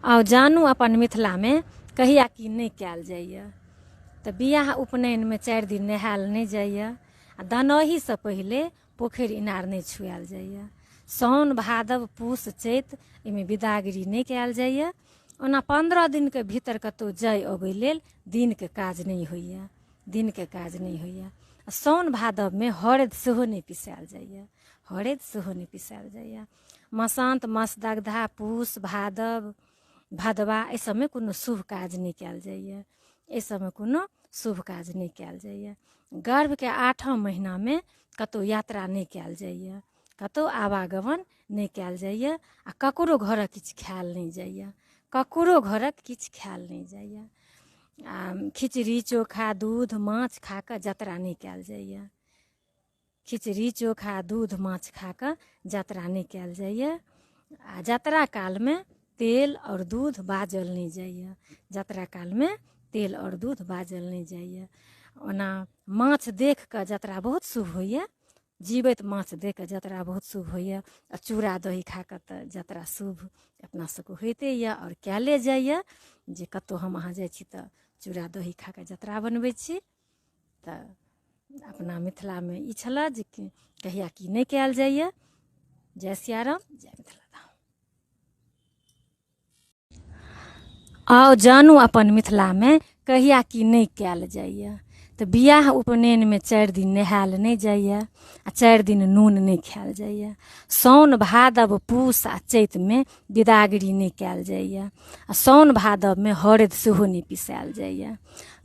आउ जानू अपन मिथिलामे कहिया की नहि कयल जाइए। तऽ बियाह उपनयनमे 4 दिन नहायल नहि जाइए आ दनौहीसँ पहिले पोखरि इनार नहि छुआयल जाइए। साओन भादव पूस चैत एहिमे विदागरी नहि कयल जाइए। ओना 15 दिनके भीतर कतहु जाय अबै लेल दिनके काज नहि होइए, दिनके काज नहि होइए। आ साओन भादवमे हरदि सेहो नहि पिसायल जाइए, हरदि सेहो नहि पिसायल जाइए। मसान्त मसदग्धा पूस भादव भदवा एहि सबमे कोनो शुभ काज नहि कयल जाइए, एहि सबमे कोनो शुभ काज नहि कयल जाइए। गर्भके 8 महीनामे कतहु यात्रा नहि कयल जाइए, कतहु आवागमन नहि कयल जाइए आ ककरो घरक किछु खायल नहि जाइए, ककरो घरक किछु खायल नहि जाइए। आ खिचड़ी चोखा दूध माछ खा कऽ जतरा नहि कयल जाइए, खिचड़ी चोखा दूध माछ खा कऽ जतरा नहि कयल जाइए। आ जतरा कालमे तेल आओर दूध बाजल नहि जाइए, जतरा कालमे तेल आओर दूध बाजल नहि जाइए। ओना माछ देख कऽ जतरा बहुत शुभ होइए, जीवैत माछ देख कऽ जतरा बहुत शुभ होइए। आ चूड़ा दही खा कऽ तऽ जतरा शुभ अपना सबके होइते यऽ आओर कयले जाइए। जे कतहु हम अहाँ जाइ छी तऽ चूड़ा दही खा कऽ जतरा बनबै छी। तऽ अपना मिथिलामे ई छलए जे कहिया की नहि कयल जाइए। जय सियाराम, जय मिथिला धाम। आउ जानू अपन मिथिलामे कहिया की नहि कयल जाइए। तऽ बियाह उपनयनमे 4 दिन नहायल नहि जाइए आ 4 दिन नून नहि खायल जाइए। साओन भादव पूस आ चैतमे विदागरी नहि कयल जाइए आ साओन भादवमे हरदि सेहो नहि पिसायल जाइए।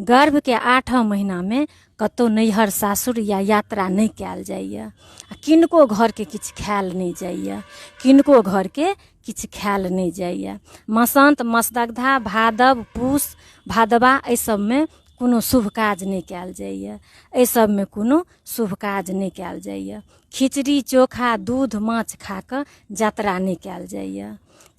गर्भके 8 महीनामे कतहु नैहर सासुर या यात्रा नहि कयल जाइए आ किनको घरके किछु खायल नहि जाइए, किनको घरके किछु खायल नहि जाइए। मसान्त मसदग्धा भादव पूस भादवा एहि सबमे कोनो शुभ काज नहि कयल जाइए, एहि सबमे कोनो शुभ काज नहि कयल जाइए। खिचड़ी चोखा दूध माछ खा कऽ जतरा नहि कयल जाइए,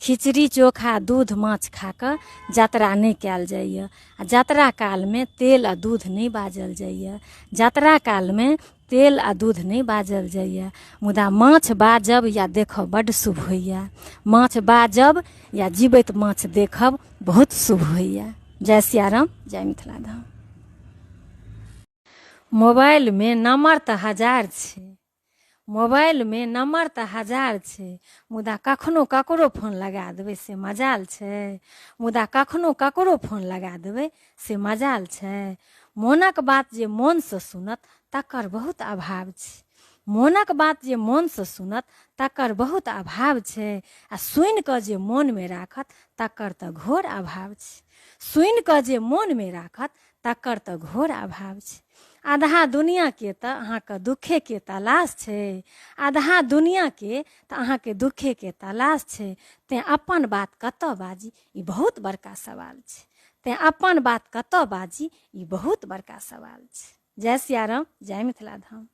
खिचड़ी चोखा दूध माछ खा कऽ जतरा नहि कयल जाइए। आ जतरा कालमे तेल आ दूध नहि बाजल जाइए, जतरा कालमे तेल आ दूध नहि बाजल जाइए। मुदा माछ बाजब या देखब बड्ड शुभ होइए, माछ बाजब या जीवैत माछ देखब बहुत शुभ होइए। जय सियाराम, जय मिथिला धाम। मोबाइलमे नम्बर तऽ हजार छै, मोबाइलमे नम्बर तऽ हजार छै, मुदा कखनो ककरो फोन लगा देबै से मजाल छै, मुदा कखनो ककरो फोन लगा देबै से मजाल छै। मोनक बात जे मोनसँ सुनत तकर बहुत अभाव छै, मोनक बात जे मोनसँ सुनत तकर बहुत अभाव छै, आ सुनि कऽ जे मोनमे राखत तकर तऽ घोर अभाव छै, सुनि कऽ जे मोनमे राखत तकर तऽ घोर अभाव छै। आधा दुनिआँके तऽ अहाँके दुःखेके तलाश छै, आधा दुनिआँके तऽ अहाँके दुःखेके तलाश छै, तेँ अपन बात कतऽ बाजी ई बहुत बड़का सवाल छै, तेँ अपन बात कतऽ बाजी ई बहुत बड़का सवाल छै। जय सियाराम, जय मिथिला धाम।